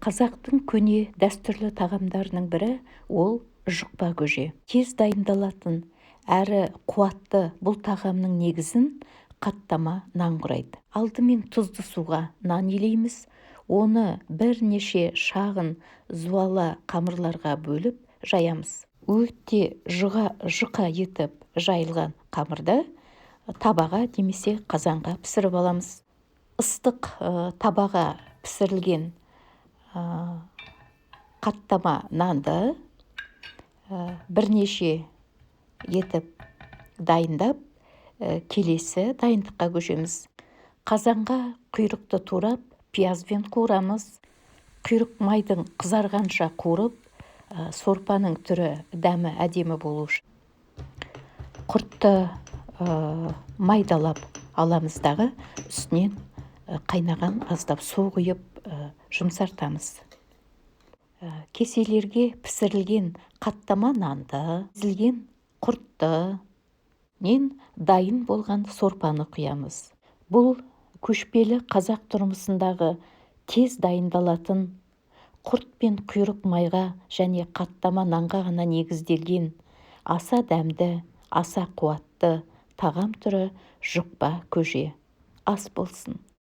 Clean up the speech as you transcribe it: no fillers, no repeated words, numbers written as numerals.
Қазақтың көне дәстүрлі тағамдарының бірі ол жұқпа көже. Тез дайындалатын әрі қуатты бұл тағамның негізін қаттама нан құрайды. Алдымен тұзды суға нан илейміз, оны бірнеше шағын зуала қамырларға бөліп жаямыз. Өте жұқа етіп жайылған қамырды табаға немесе қазанға пісіріп аламыз. Ыстық табаға пісірілген қаттама нанды бірнеше етіп дайындап, келесі дайындыққа көшеміз. Қазанға құйрықты турап, пиязбен қуырамыз. Құйрық майдың қызарғанша қуырып, сорпаның түрі, дәмі әдемі болу үшін құртты майдалап аламыз дағы, үстінен қайнаған аздап су құйып, жұмсартамыз. Кеселерге пісірілген қаттама нанды, езілген құртты нен дайын болған сорпаны құямыз. Бұл көшпелі қазақ тұрмысындағы тез дайындалатын, құрт пен құйрық майға және қаттама нанға ғана негізделген аса дәмді, аса қуатты тағам түрі – жұқпа көже. Ас болсын!